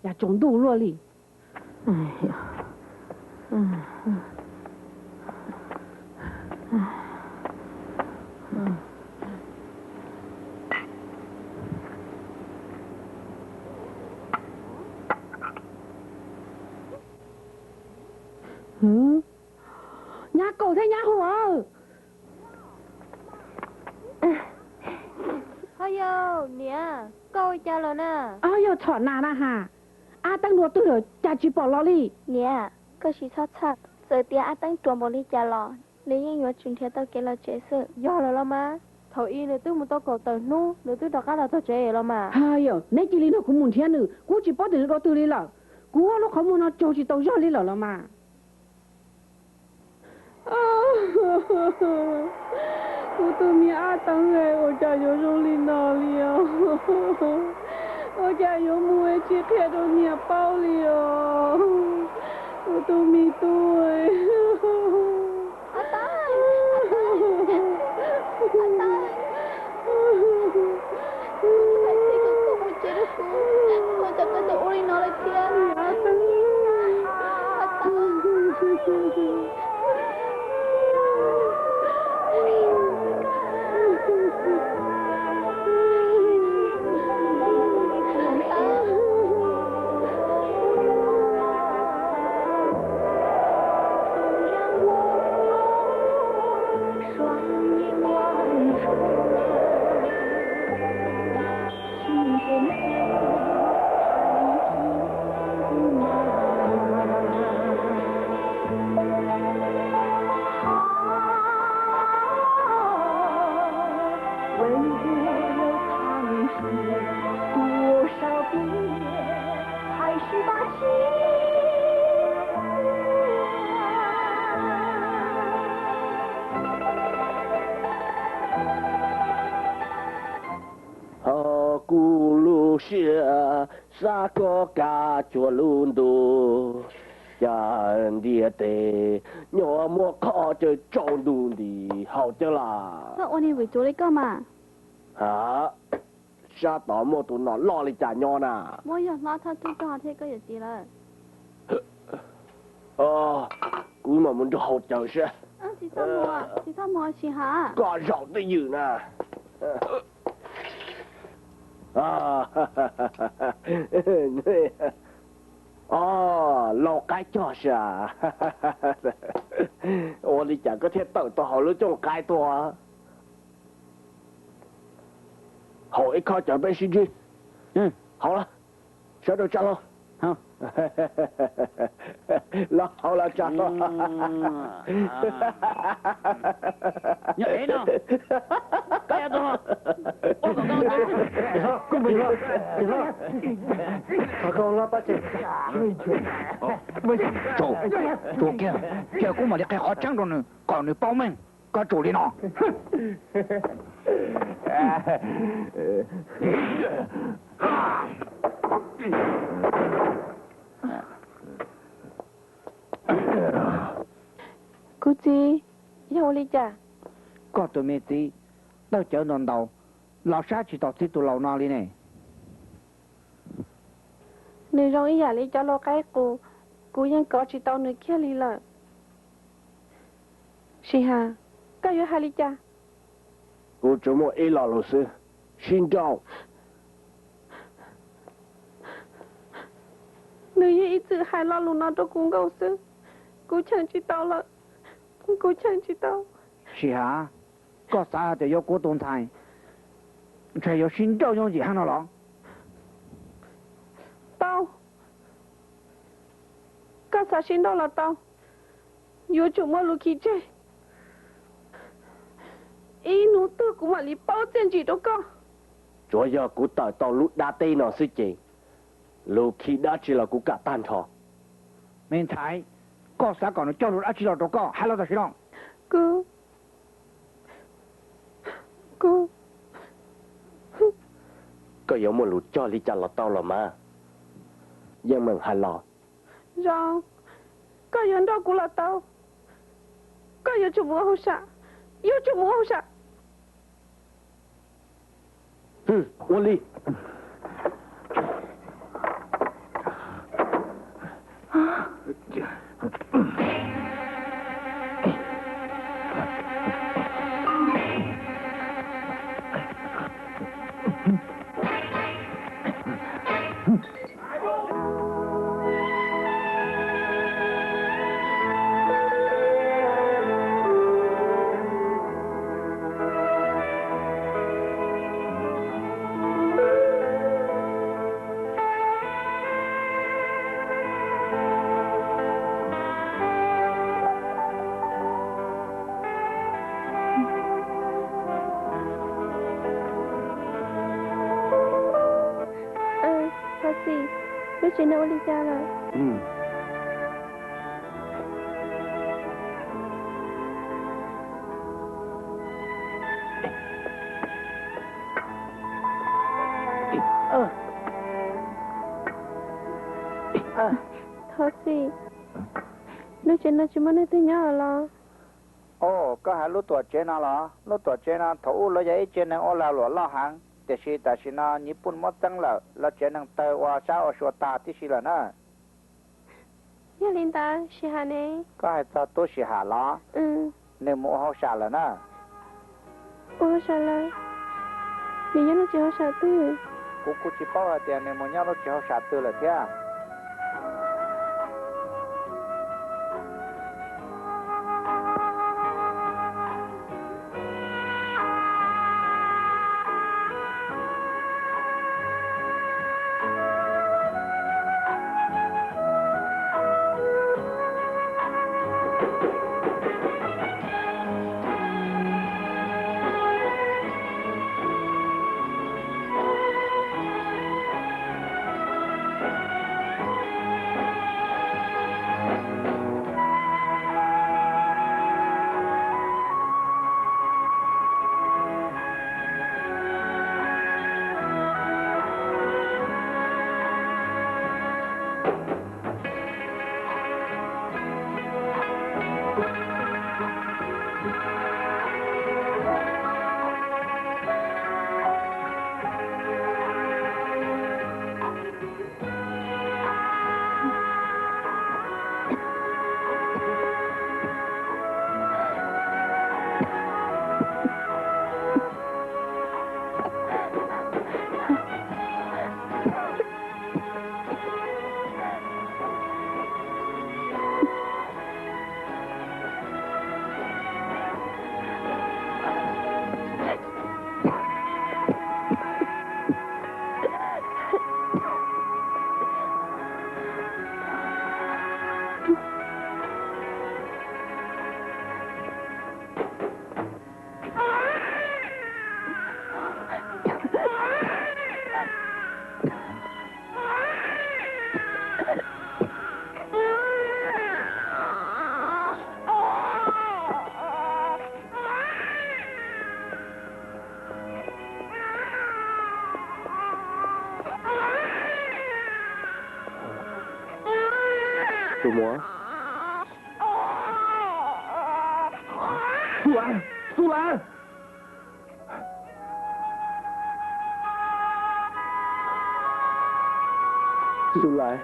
Cas tsaus ntuj luaj li. Nyab Kaus thiab nyab Huas. Ho yog niam, koj ua cas los na? Ho yog txhom nas na has. Ab Teeb dua twg lawm cas tsis pom los li? Niam, koj tsis txhob txhawj, txawm tias Ab Teeb ruam npaum li cas los nws yeej yuav tsum nrhiav tau kev los tsev xwb. Yog lawm los mas, thaum ub nws twb mus tau kaum tawm hnub nws twb rov qab los txog tsev los mas. Yog neb cia li nrog kuv mus nrhiav nws, kuv tsis paub tias nws dua twg li lawm. Kuv lub qhov muag no tsaug tsis tau zog li lawm los mas. Kuv tus me Ab Teeb, ua cas yuav zoo li no li os? Ua cas yuav mus es tsis qhia rau niam paub li os? Kuv tus me tub. Ua cas koj txawm ua li no lawm thiab? Ho kuv lub siab xav koj kav cuag lub ntuj, cas ntiaj teb nyob muaj qhov chaw tsaus ntuj nti haus cawv las. Koj ua niag vwm tsuav li koj mas. Ha, sab tod muaj tus nom loj li cas nyob na? Muab yog hlob thawj tub rog thiab koj yawm txiv lawm. Kuv mam mus nrog haus cawv seb. Tsis txhob mus, tsis txhob mus Sis Has. Koj zaum twj ywm na. Lauj qaib cog sas. Ua li cas koj thiaj tawm tau hauv lub cooj qaib tuaj? Haus ib khob cawv peb sib ntsib. Haus los, sawv daws tsa hlo. Los haus los tsa hlo. Tsuas kiag, cia kuv mam li qhia qhov tseeb rau nws kom nws paub meej. Koj tsum li no. Kuv txiv, yog ua li cas? Koj tus me txiv tawm cawv ntau ntau, los saib tsis taus txiv tus laus no li ne. Nws zoo ib yam li cov lau qaib qus, kuv yeej kov tsis tau nws kiag li lawm. Sij Has, koj yuav hais li cas? Kuv tsuas muaj ib lo lus xwb, sib nrauj. Nws yeej ib txwm hais lo lus no rau kuv nkaus xwb, kuv cheem tsis tau lawm, kuv cheem tsis tau. Sij Has, koj xav hais tias yuav kuv tus ntxhais ntshai yuav sib nrauj yooj yim hab no los? Tau, koj xav sib nrauj los tau, yuav tsum muaj lus khi tseg. Ib hnub twg kuv mam li paub txiaj ntsig rau koj. Tsuav yog kuv tawm tau lub dab teb no xwb ces lus khi dab tsi los kuv kam tag nrho. Me ntxhais, koj xav kom nws cog lus dab tsi los rau koj, hais los tam sim no. Kuv, kuv, koj yuav muaj lus cog li cas los tau los mas. Yeej meem hais los. Zoo, koj yuav nrauj kuv los tau. Koj yuav tsum mus ua hauj sam, yuav tsum mus ua hauj sam. Ua li. Thov txim, lub tsev no ua li cas lawm? Thov txim, lub tsev no tsis muaj neeg twg nyob los? Os, koj hais lub tuam tsev no los? Lub tuam tsev no thaum ub lawv yog ib tsev neeg ua lag luam loj heev, tiam sis tam sim no nyiv puj muab txeeb lawm, lawv tsev neeg tawg ua sab ua sua tag tib si lawm na. Yog li ntawd Sim Ham ne? Koj hais txog tub Sim Ham los? Nws mus ua hauj sam lawm na. Ua hauj sam lawm? Nws nyob lub tsev hauj sam twg? Kuv kuj tsis paub hais tias nws mus nyob lub tsev hauj sam twg lawm thiab. Tus muam. Xu Lais, Xu Lais. Xu Lais,